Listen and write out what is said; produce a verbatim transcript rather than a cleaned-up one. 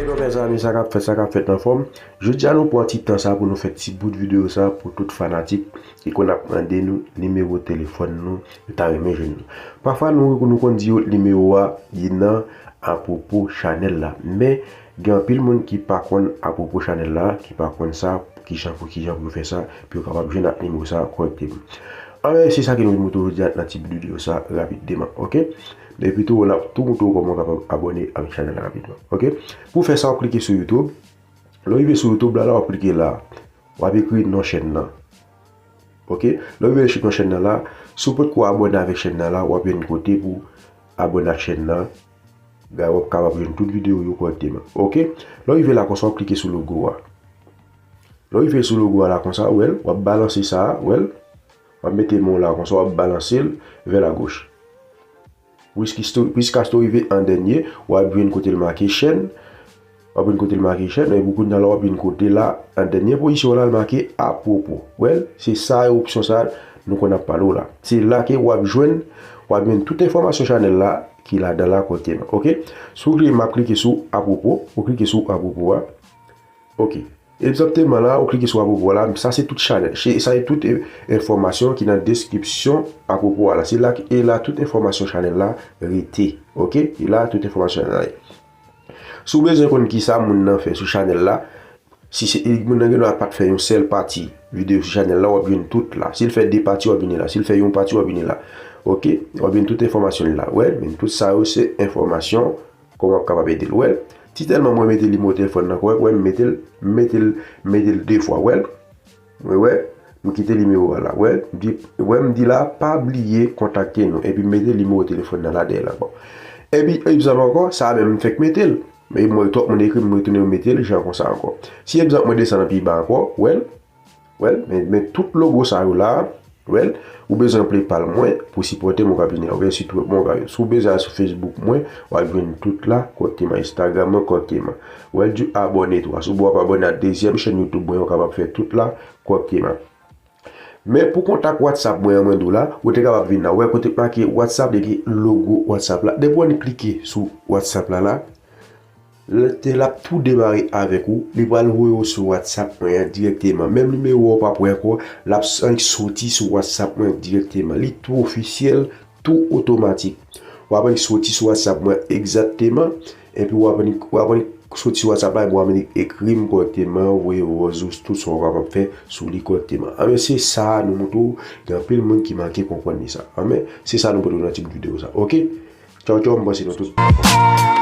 Yo, mezanmi, sa k ap fèt, sa k ap fèt, anfòm? Jodi a nou pran ti tan sa pou nou fè ti bout videyo sa pou tout fanatik ki konn ap mande nou nimewo telefòn nou, yo ta renmen jwenn nou. Pafwa nou, nou konn di yo nimewo a li nan apwopo chanèl la. Men gen anpil moun ki pa konn apwopo chanèl la, ki pa konn sa, pou kijan, pou kijan pou yo fè sa, pou yo kapab jwenn ak nimewo sa kòrèkteman. Anben, se sa ke nou vin montre w jodi a nan ti videyo sa rapidman, oke? Epi tou, n ap tou montre w kòman w kapab abòne avèk chanèl la rapidman, oke? Pou fè sa, w ap klike sou YouTube. Lè w rive sou YouTube la, la, w ap klike la. W ap ekri non chèn nan. Oke? Lè w rive sou non chèn nan la, si w potko abòne avèk chèn nan la, w ap jwenn kote pou abòne ak chèn nan. Gade, w ap kapab jwenn tout videyo yo kòrèkteman. Oke? Lè w rive la konsa, w ap klike sou logo a. Lè w rive sou logo a la konsa, w wè l, w ap balanse sa a, w wè l. W ap mete men w la konsa, w ap balanse l vè la goch. Priskas tou, Priskas tou rive an dènye, w ap jwenn kote l make chèn. W ap jwenn kote l make chèn, epi kounye a la w ap jwenn kote la, an dènye pozisyon la, l make apwopo. W wè l, se sa, opsyon sa nou konn ap pale w la. Se la ke w ap jwenn, w ap jwenn tout enfòmasyon chanèl la ki ladan la kòrèkteman. Oke? Si w vle, m ap klike sou apwopo, ou klike sou apwopo a. Oke. Egzakteman la, ou klike sou apwopo la, sa se tout chanèl, se, sa se tout e, enfòmasyon ki nan deskripsyon apwopo a la. Se la, e la tout enfòmasyon chanèl la rete. Oke? E la tout enfòmasyon chanèl la ye. Si w bezwen konn kisa moun nan fè sou chanèl la, si se, e, moun nan gen dwa pa t fè yon sèl pati videyo sou chanèl la, w ap jwenn tout la. Si l fè de pati, w ap vini la. Si l fè yon pati, w ap vini la. Oke? W ap jwenn tout enfòmasyon li la. Wè, men tout sa yo se enfòmasyon kòman w ap kapab ede l. Wè, si tèlman mwen mete nimewo telefòn nan kòrèk, wè, m mete l, m mete l, m mete l de fwa. Wè, wè, wè, m kite nimewo a la. Wè, m di, wè, m di la, pa bliye kontakte nou. Epi m mete nimewo telefòn nan la dèyè l ankò. Epi, egzanp ankò, sa a menm m fèk mete l. Men mwen, twòp moun ekri, m retounen mete l, jan konsa ankò. Si egzanp mwen desann pi ba ankò, wè l, Wè l, men, men tout logo sa yo la, wè l, ou bezwen PayPal mwen pou sipòte m, ou ka vini avè sit wèb mwen, ou ka, si w bezwen al sou Facebook mwen, w ap jwenn tout la kòrèkteman, Instagram mwen kòrèkteman. Wè l di abòne tou a, si w ap abòne a dezyèm chèn YouTube mwen, ou kapab fè tout la kòrèkteman. Men pou kontak WhatsApp mwen an, mwen di w la, ou te kapab vin la. Wè kote k make WhatsApp, li gen logo WhatsApp la. Depi w klike sou WhatsApp la la, Lè l ap tou demare avèk ou, li pral voye w sou WhatsApp mwen an dirèkteman. Menm nimewo a w p ap wè ankò, l ap s-, annik soti sou WhatsApp mwen an dirèkteman. Li tou ofisyèl, tou otomatik. W ap annik soti sou WhatsApp mwen an egzakteman, epi w ap annik, w ap annik soti sou WhatsApp la, epi w ap annik ekri m kòrèkteman, voye vòz ou tout sa w kapab fè sou li kòrèkteman. Anben, se sa a nou montre w, gen anpil moun ki manke konprann li sa. Anben, se sa nou pote w nan ti bout videyo sa. Oke? Tchaw, tchaw, m panse nou tout.